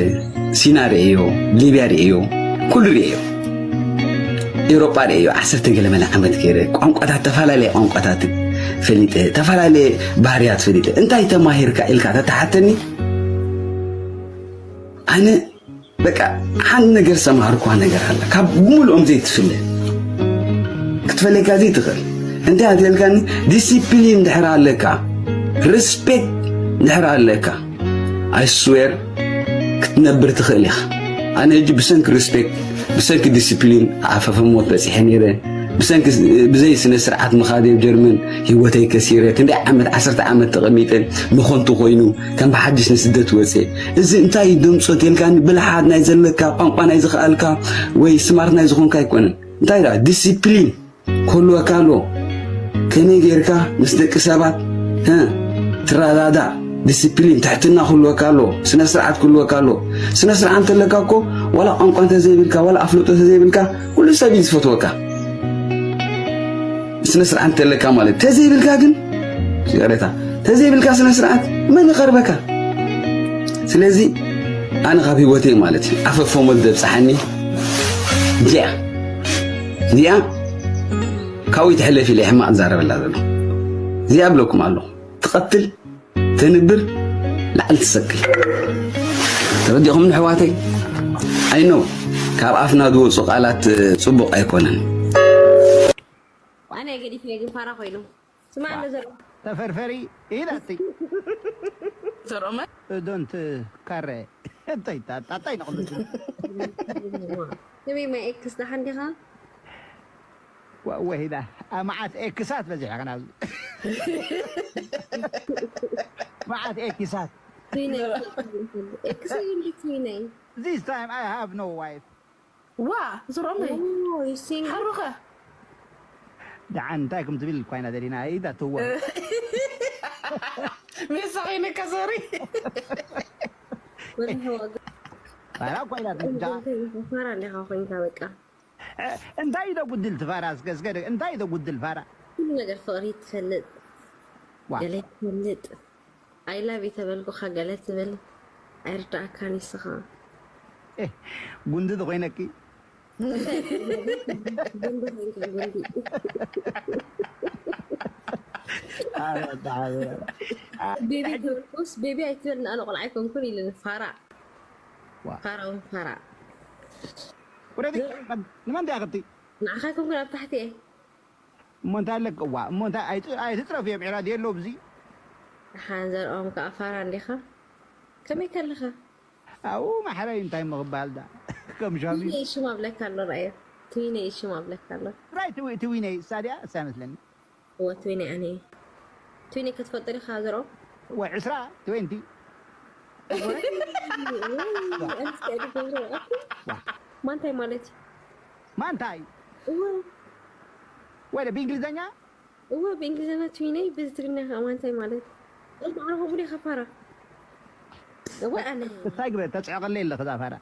ሲና ርእዮ፣ ሊብያ ርእዮ፣ ኩሉ ርእዮ። ኤውሮጳ ርእዮ፣ ዓሰርተ ገለ መለ ዓመት ገይረ፣ ቋንቋታት፣ ተፈላለየ ቋንቋታት ፈሊጠ፣ ተፈላለየ ባህርያት ፈሊጠ። እንታይ ተማሂርካ ኢልካ ተተሓተኒ፣ ኣነ በቃ ሓንቲ ነገር ዝተማሃርኳ ነገር ኣላ፣ ካብ ብምልኦም ዘይትፍለ ክትፈለካ ዘይትኽእል። እንታይ ኣትየልካኒ? ዲሲፕሊን ድሕር ኣለካ፣ ሪስፔክት ድሕር ኣለካ፣ I swear ክትነብር ትኽእል ኢኻ። ኣነ ሕጂ ብሰንኪ ሪስፔክት፣ ብሰንኪ ዲሲፕሊን ዓፈፈ ሞት በጺሐ ነይረ። ብሰንኪ ብዘይ ስነ ስርዓት ምኻድ ኣብ ጀርመን ህይወተይ ከሲረ። ክንደይ ዓመት፣ ዓሰርተ ዓመት ተቐሚጠ፣ ንኾንቱ ኮይኑ ከም ብሓድሽ ንስደት ወጽኤ። እዚ እንታይ እዩ ደምጾ ተልካኒ? ብልሓት ናይ ዘለካ፣ ቋንቋ ናይ ዝኽኣልካ ወይ ስማርት ናይ ዝኾንካ ኣይኮነን። እንታይ ደኣ ዲሲፕሊን ክህልወካ ኣለዎ። ከመይ ጌርካ ምስ ደቂ ሰባት፣ እ፣ ትረዳዳእ፣ ዲሲፕሊን፣ ትሕትና ክህልወካ ኣለዎ። ስነ ስርዓት ክህልወካ ኣለዎ። ስነ ስርዓት እንተለካ እኮ ዋላ ቋንቋ እንተዘይብልካ፣ ዋላ ኣፍልጦ እንተዘይብልካ፣ ኩሉ ሰብ እዩ ዝፈትወካ። ስነ ስርዓት እንተለካ ማለት፣ ተዘይብልካ ግን፣ ይቕሬታ፣ ተዘይብልካ ስነ ስርዓት መን ይቐርበካ? ስለዚ ኣነ ካብ ህይወተይ ማለት እዩ፣ ዓፈፎ ሞት ዘብጽሓኒ እዚኣ፣ እዚኣ ካብኡ ይትሕለፍ ኢለ ሕማቕ ዝዛረበላ ዘሎ። እዚኣ እብለኩም ኣለኹ፣ ትቐትል፣ ተንብር፣ ላዕሊ ትሰቅል። ተረዲእኹም ንሕዋተይ? I know፣ ካብ ኣፍና ዝወጹ ቃላት፣ እ፣ ጽቡቕ ኣይኮነን። ኣነ ገዲፍዮ ግን ፋራ ኮይኑ። ስማ ኣሎ ዘሮ። ተፈርፈሪ ኢላቲ። ዘሮመ? ዶንት ካረ። እንታይ ታ-፣ ታ-፣ ታይ ነቕምጥ? ስሚ ማይ ኤክስ ደሓን ዲኻ? ዋ-፣ ወሂዳ። ኣ፣ መዓት ኤክሳት በዚሕኻ ናብዚ። መዓት ኤክሳት። ትዊነይ። ኤክስ እዩ እንዲ ትዊነይ። This time I have no wife. ዋ፣ ዝሮመይ። ኦ፣ you single? ሓሩኸ? ደሓን እንታይ ከም ትብል እኳ ኢና ደሊና፣ ኢዳ ትዋ። ሜሳ ኮይነካ፣ ሶሪ። ወላ ሕዋ ገ-፣ ፋራ እኳ ኢና ደሊና። እንታይ ኢኻ፣ ፋራ እንዲኻ ኮይንካ በቃ። እ፣ እንታይ እዩ ደጉድል ትፋራ? እስከ፣ እስከ፣ እንታይ እዩ ደጉድል ፋራ? ኩሉ ነገር ፍቕሪ ትፈልጥ፣ ዋ። ገለ ትፈልጥ። I love you ተበልኩኻ ገለ ትብል ኣይርዳእካን ንስኻ። ኤ፣ ጉንዲ ዶ ኮይነኪ? ጉንዲ ኮይንካ ጉንዲ። ኣረ፣ ኣረ። ቤቢ ተበልኩስ፣ ቤቢ ኣይትበል፣ ንኣነ ቆልዓ ኣይኮንኩን ኢሉኒ። ፋራ። ዋ። ፋራ እውን ፋራ። ወረዲ፣ ንመን ድያ ከብቲ? ንዓኻ ኣይኮንኩን ኣብ ታሕቲ እየ። እሞ እንታይ ኣለካ? እዋ፣ እሞ እንታይ ኣይት-፣ ኣይትጥረፍ እዮም፣ ዕራድ የለውም እዚ። ሓንዘርኦም ከዓ ፋራ እንዲኻ? ከመይ ከለኻ? ኣው ማሕረይ እንታይ ምኽባል ዳ? ከም ሻሚ። ትዊነይ ሽም ኣብለካ ኣሎ፣ ራእዮ። ትዊነይ ሽም ኣብለካ ኣሎ። ራይ ትዊ-፣ ትዊነይ፣ እሳ ድያ? እሳ ይመስለኒ። እወ፣ ትዊነይ ኣነ እየ። ትዊነይ ክትፈልጦ ዲኻ ዘርኦም? እወ፣ ዕስራ፣ ትዌንቲ። እወ፣ እወ፣ ኣንስ ከዲ ገብረ፣ ኣኩ። ዋ። ማንታይ ማለት እዩ? ማንታይ? እወ። ወደ ብእንግሊዝኛ? እወ፣ ብእንግሊዝኛ ትዊነይ፣ ብትግርኛ ከዓ ማንታይ ማለት እዩ? እሞ ኣነ ከምኡ ዲኻ ፋራ? እወ፣ ኣነ። እንታይ ግበ፣ ተጽዕቐለይ ኣለኺ እዛ ፋራ።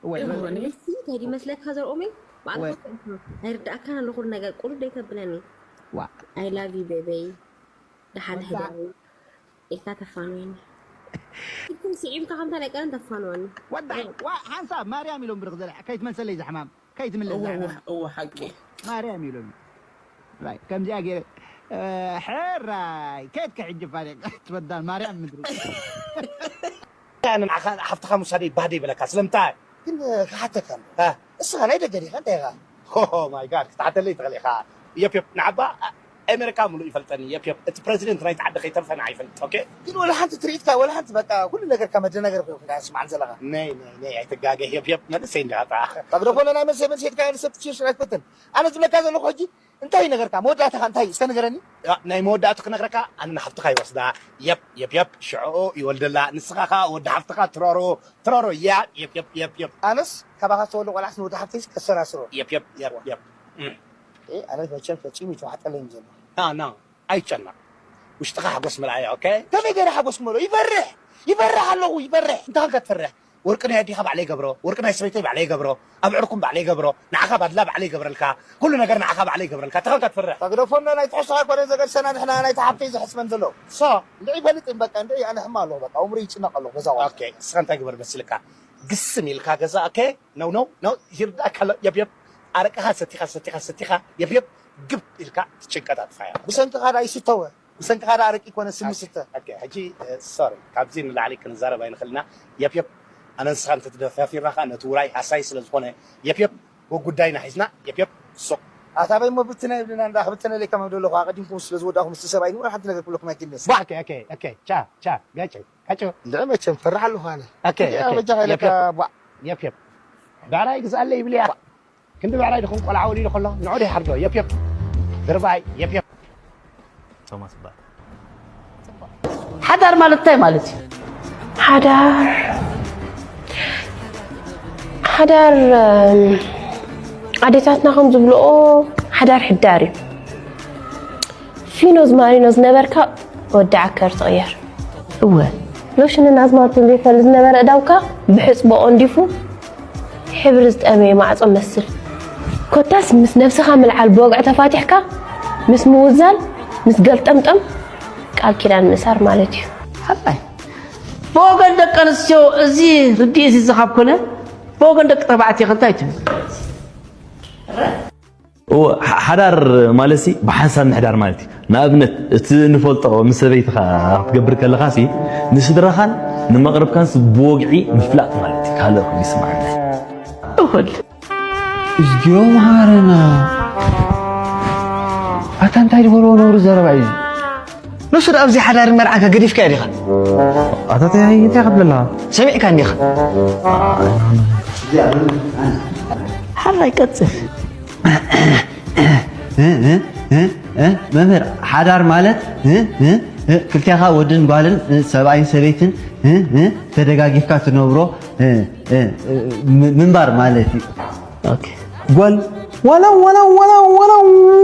እወ፣ እወ። እወ፣ ንስ እንታይ ይመስለካ ዘርኦመይ? ባዕልኻ እወ። ትፈልጦ። ኣይርዳእካን ኣሎ ኩሉ ነገር፣ ቁሩብ ደይ ተብለኒ። ዋ። I love you baby። ደሓን ወዳ። ህዳዊ። ኢልካ ተፋንወኒ። እኩም ስዒምካ ከምታ ናይ ቀደም ተፋንወኒ። ወዳ፣ ዋ፣ ሓንሳብ ማርያም ኢሎም ብርኽ ዘለ፣ ከይትመልሰለይ ዝሕማም፣ ከይትምለስ እወ፣ ዝሕማም። እወ፣ እወ፣ ሓቂ። ማርያም ኢሎም። ራይ፣ ከምዚኣ ገይረ፣ እ፣ ሕራይ፣ ከየትካ ሕጂ ፋሪቕ፣ ትበዳል ማርያም ምድሪ። ኣነ ንዓኻ ሓፍትኻ ምውሳደይ ባህደ ይበለካ፣ ስለምንታይ? ግን ክሓተካ ኣሎ። እ። እስኻ ናይ ደገ ዲኻ? እንታይ ኢኻ? ኦ ማይ ጋድ፣ ክትሓተለይ ትኽእል ኢኻ። የፕ፣ የፕ፣ ንዓባ ኣሜሪካ ምሉእ ይፈልጠኒ። የፕ፣ የፕ፣ እቲ ፕረዚደንት ናይቲ ዓዲ ከይተርፈ ንዓይ ይፈልጥ። ኦኬ? ግን ወላ ሓንቲ ትርኢትካ፣ ወላ ሓንቲ በቃ ኩሉ ነገርካ መደናገሪ ኮይኑ ኢኻ ስማዕ ዘለኻ። ነይ፣ ነይ፣ ነይ፣ ኣይትጋገ። የፕ፣ የፕ፣ መንእሰይ እንዲኻ ጥራሕ። ኣብ ደኾነ ናይ መንእሰይ መንእሰይ ኢልካ ንሰብ ትሽርሽር ኣይትፈትን። ኣነ ዝብለካ ዘለኹ ሕጂ እንታይ እዩ ነገርካ? መወዳእታኻ እንታይ እዩ? እስከ ንገረኒ። ያ፣ ናይ መወዳእቱ ክነግረካ፣ ኣነ ንሓፍትኻ ይወስዳ። የፕ፣ የፕ፣ የፕ፣ ሽዕኡ ይወልደላ። ንስኻ ኸኣ ወዲ ሓፍትኻ ትረሮ፣ ትረሮ። ያ፣ የፕ፣ የፕ፣ የፕ፣ የፕ። ኣነስ ካባኻ ዝተወልደ ቆልዓስ ንወዲ ሓፍተይስ ከሰራስሮ። የፕ፣ የፕ፣ የፕ፣ የፕ። እም። ኤ፣ ኣነ መቸም ፈጺሙ ይተዋሕጠለይ እዩ ዘሎ። ና፣ ና፣ ኣይጨነቕ። ውሽጥኻ ሓጎስ ምልኣዮ፣ ኦኬ? ከመይ ገይረ ሓጎስ ክመልኦ? ይፈርሕ፣ ይፈርሕ ኣለኹ፣ ይፈርሕ። እንታይ ኾንካ ትፈርሕ? ወርቂ ናይ ኣዴኻ ባዕለይ ይገብሮ፣ ወርቂ ናይ ሰበይተይ ባዕለይ ይገብሮ፣ ኣብ ዕርኩም ባዕለይ ይገብሮ፣ ንዓኻ ባድላ ባዕለይ ይገብረልካ፣ ኩሉ ነገር ንዓኻ ባዕለይ ይገብረልካ። እንታይ ኾንካ ትፈርሕ? ተግደፎና ናይ ትሕዝቶኻ ኮነ ዘገድሰና ንሕና ናይቲ ሓፍተይ ዝሕስበን ዘሎ። ሶ፣ እንድዒ ይፈልጥ እም በቃ፣ እንድዒ ኣነ ሕማ ኣለኹ በቃ፣ ኣእምሮይ ይጭነቕ ኣለኹ ገዛ ዋላ። ኦኬ፣ እስኻ እንታይ ግበር መሲልካ? ግስም ኢልካ ገዛ፣ ኦኬ? ነው፣ ነው፣ ነው፣ ይርዳእካ ኣሎ፣ የብ፣ የብ። ኣረቅኻ ሰቲኻ፣ ሰቲኻ፣ ሰቲኻ፣ የብ፣ የብ፣ ግብ ኢልካ ትጭንቀት ኣጥፋያ። ብሰንክኻ ደኣ ይስተወ። ብሰንክኻ ደኣ ኣረቂ ኮነ ስሚ ስተ። ኦኬ፣ ሕጂ፣ እ፣ ሶሪ፣ ካብዚ ንላዕሊ ክንዛረብ ኣይንኽእልና። የፕ፣ የፕ፣ ኣነ ንስኻ እንተተደፋፊርና ኸኣ ነቲ ውራይ ሃሳይ ስለ ዝኾነ፣ የፕ፣ የፕ፣ ወጉዳይና ሒዝና፣ የፕ፣ የፕ፣ ሱቕ። ኣታ በይ እሞ ብትነ ይብልና እንዳ ክብትነለይ ከማን ደለኹ፣ ኣቐዲምኩም ስለ ዝወዳእኹም ምስቲ ሰብኣይ ንወላ ሓንቲ ነገር ክብለኩም ኣይክእልን እየ። ቧ፣ ኦኬ፣ ኦኬ፣ ኦኬ፣ ቻ፣ ቻ፣ ጋጨ፣ ጋጨ። እንድዒ መቸም ፈርሕ ኣለኹ ኣነ። ኦኬ፣ እንድዒ ኦኬ፣ ኣበጃኻ የፕ፣ ኢለካ የፕ፣ ቧዕ። የፕ፣ የፕ። ብዕራይ ግዝኣለይ ይብል እያ። ክንዲ ብዕራይ ድኹም ቆልዓ ወሊዱ ከሎ ንዑ ዶ ይሓርዶ? የፕ የፕ። ድርባይ፣ የፕ የፕ። ቶማስ ይበሃል። ሓዳር ማለት እንታይ ማለት እዩ? ሓዳር ሓዳር እም፣ ኣዴታትና ከም ዝብልኦ ሓዳር ሕዳር እዩ። ፊኖዝ ማሪኖ ዝነበርካ ወዲ ዓከር ትቕየር። እወ፣ ሎሽንን ኣዝማልቶን ዘይፈልጥ ዝነበረ እዳውካ ብሕጽቦ ቆንዲፉ ሕብሪ ዝጠመየ ማዕጾ መስል። ኮታስ ምስ ነብስኻ ምልዓል ብወግዒ ተፋቲሕካ ምስ ምውዛል ምስ ገልጠምጠም ቃል ኪዳን ምእሳር ማለት እዩ። ሓራይ። ብወገን ደቂ ኣንስትዮ እዚ ርድኢት እዚ ካብ ኮነ ብወገን ደቂ ተባዕትዮ ከ እንታይ ትብል? እወ፣ ሓ-፣ ሓዳር ማለትሲ ብሓንሳብ ምሕዳር ማለት እዩ። ንኣብነት፣ እቲ ንፈልጦ ምስ ሰበይትኻ ክትገብር ከለኻሲ፣ ንስድራኻን ንመቕርብካንስ ብወግዒ ምፍላጥ ማለት እዩ። ካልእ ይስምዓና። እኹል። እዝግዮ መሃረና። ኣታ እንታይ ዝበልዎ ነውሪ ዘረባ እዩ? ንሱ ደኣ ኣብዚ ሓዳርን መርዓን ከገዲፍካዮ ዲኻ? ኣታ እንታይ እንታይ ክትብለና? ሰሚዕካ እንዲኻ? ሓራይ ቀጽል። እ፣ እ፣ እ፣ እ፣ መምህር፣ ሓዳር ማለት፣ እ፣ እ፣ እ፣ ክልቴኻ ወድን ጓልን፣ እ፣ ሰብኣይን ሰበይትን፣ እ፣ እ፣ ተደጋጊፍካ ትነብሮ፣ እ፣ እ፣ እ፣ ም-፣ ምንባር ማለት እዩ። ኦኬ። ጓል ዋላ፣ ዋላ፣ ዋላ፣ ዋላ፣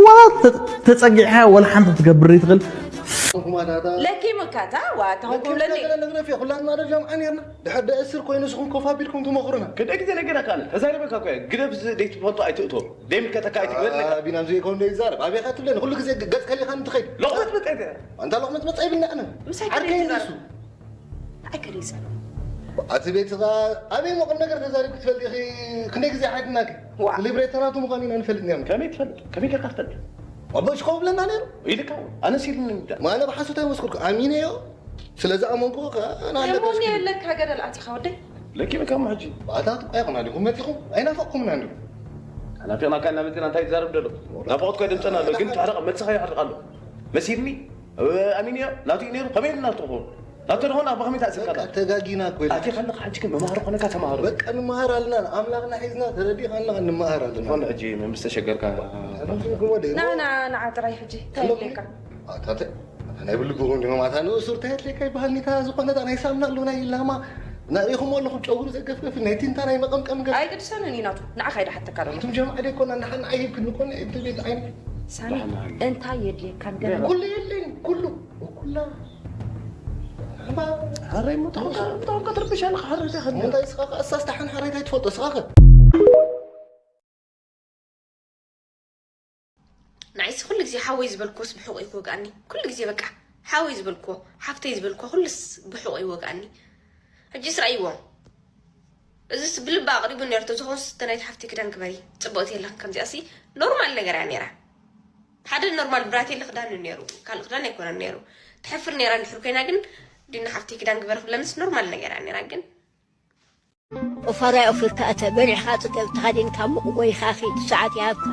ዋላ ተ-፣ ተጸጊዕካ ዋላ ሓንቲ ክትገብር ይትኽእል። ለኪ ምካታ ዋታ ሆንኩ ለኒ ነግረፍ ኩላትና ደጃም ዓን ርና ድሕር ደእስር ኮይኑ ንስኹም ኮፍ ኣቢልኩም ትመኽሩና። ክንደይ ግዜ ነገረካ ኣነ? ተዛሪበካ እኮ እየ። ግደፍ እዚ ደይትፈልጦ ኣይትእቶ። ደይምልከተካ ኣይትግበል ኣለካ። ቢናም ዘይኮን ደይዛረብ። ኣበይ ኢኻ ትብለኒ? ኩሉ ግዜ ገጽ ከሊኻኒ ትኸይድ። ሎቕመት መጸ እየ። ኣንታ ሎቕመት መጸ ይብልና ኣነ። ምሳይ ዓርከይ ከደይ ንሱ። ኣይከደይ ይዛረብ። ኣቲ ቤትኻ ኣበይ እሞ ቁም ነገር ተዛሪብኪ ትፈልጢ ኢኺ? ክንደይ ግዜ ሓቲትናኪ? ዋ። ሊብሬተራቱ ምዃኑ ኢና ንፈልጥ ነርና። ከመይ ትፈልጥ? ከመይ ጌርካ ትፈልጥ? ኣቦ ሽኮ ብለና ነይሩ። ኢልካ ኣነስ ኢሉኒ እንዳ። ማነ ብሓሶት ኣይመስክርኩ። ኣሚነዮ። ስለ ዝኣመንኩ ከኣ ንኣለቃ የሞኒ ሽኪ። የለካ ገደል ኣቲኻ ወደይ። ለኪ በቃ እሞ ሕጂ። ኣታ ጥቋ ይኹን ኣሊኹም መጺኹም ኣይናፈቕኩምና እንዲኹም። ናፊቕናካ እናመፅና እንታይ ትዛረብ ደሎ? ናፍቖት እኮ ድምፅና ኣሎ፣ ግን ትሕረቕ፣ መልስኻ ይሕርቕ ኣሎ። መሲልኒ፣ ኣሚንዮ፣ ናቱ እዩ ነይሩ፣ ከመይ ኢሉ ናቱ ክኸውን? ናቱ ደኾን ኣባ ከመይ ተኣሲርካ? በቃ ተጋጊና እኮ ኢለ። ኣቲኻ ኣለኻ፣ ሕጂ ግን መምሃሪ ኮነካ ተምሃሮ። በቃ ንመሃር ኣለና፣ ኣምላኽና ሒዝና፣ ተረዲእካ ኣለኻ፣ ንመሃር ኣለና። ዝኾነ ሕጂ ምስ ተሸገርካ። ንዓ፣ ንዓ ጥራይ ሕጂ፣ እንታይ የድልየካ? ኣታ፣ ኣታ፣ ኣታ ናይ ብልግኹም ዲኹም፣ ኣታ ንእሱር እንታይ የድልየካ ይበሃል፣ ኒታ ዝኾነ፣ ኣታ ናይ ሳምና ኣሎ፣ ናይ ላማ፣ ናሪኹም ኣለኹም፣ ጨጉሩ ዘገፍገፍ፣ ናይ ቲንታ ናይ መቐምቀም ገፍ። ኣይቅድሰንን እዩ ናቱ፣ ንዓኻ ኢደ ሓተካ ኣለኹ። ኣቱም ጀማዓ ደይኮና፣ ንሓን ኣይብ ክንኮን፣ እቲ ቤት ዓይኒ። ሳሚ፣ እንታይ የድልየካ? ንገረኒ። ኩሉ የለኝ፣ ኩሉ፣ ኩላ። ኣባ፣ ኣረ፣ ምታውካ፣ ምታውካ ትርብሽ ኣለኻ፣ ሓረጃ ኸኒ። እንታይ ስኻ ኸ፣ እሳስ ተሓን ሓረጃ ኣይትፈልጦ፣ ስኻ ኸ? ንዓይሲ ኩሉ ግዜ ሓወይ ዝበልክዎስ ብሕቑ እዩ ክወግኣኒ። ኩሉ ግዜ በቃ ሓወይ ዝበልክዎ፣ ሓፍተይ ዝበልክዎ ኩሉስ ብሕቑ ይወግኣኒ። ሕጂስ ረኣይዎ። እዚስ ብልባ ኣቕሪቡ ነይሩ፣ ተዝኾንስ እተ ናይቲ ሓፍተይ ክዳን ግበሪ፣ ጽብቕቲ የላን ከምዚኣሲ ኖርማል ነገር እያ ነይራ። ሓደ ኖርማል ብራቴለ ክዳን እዩ ነይሩ፣ ካልእ ክዳን ኣይኮነን ነይሩ። ትሕፍር ነይራ እንድሕር ኮይና ግን፣ ዲና ሓፍተይ ክዳን ግበሪ ክብለንስ ኖርማል ነገር እያ ነይራ ግን። ኦፋራይ ኦፊርካ እተ በሊዕኻ ጽገብ ተኸዲንካ ሙቕ ጎይኻ ኺድ ሰዓት ይሃብካ።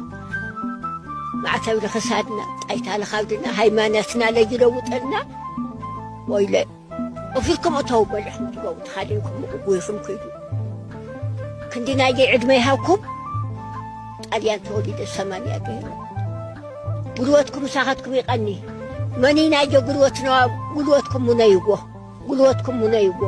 ማዕተብ ንኽሳድና፣ ጣይታ ልኻብድና፣ ሃይማኖትና ለይለውጠልና። ወይለ፣ ኦፊርኩም እተው በሊዕኩም ትገቡ ተኸዲንኩም ሙቕ ጎይኹም ኪዱ። ክንዲ ናየይ ዕድመ ይሃብኩም። ጣልያን ተወሊደ ሰማንያ ገይረ። ጉልበትኩም ምሳኻትኩም ይቐኒ። መኒ ናዮ ጉልበትና፣ ጉልበትኩም ሙነይዎ፣ ጉልበትኩም ሙነይዎ።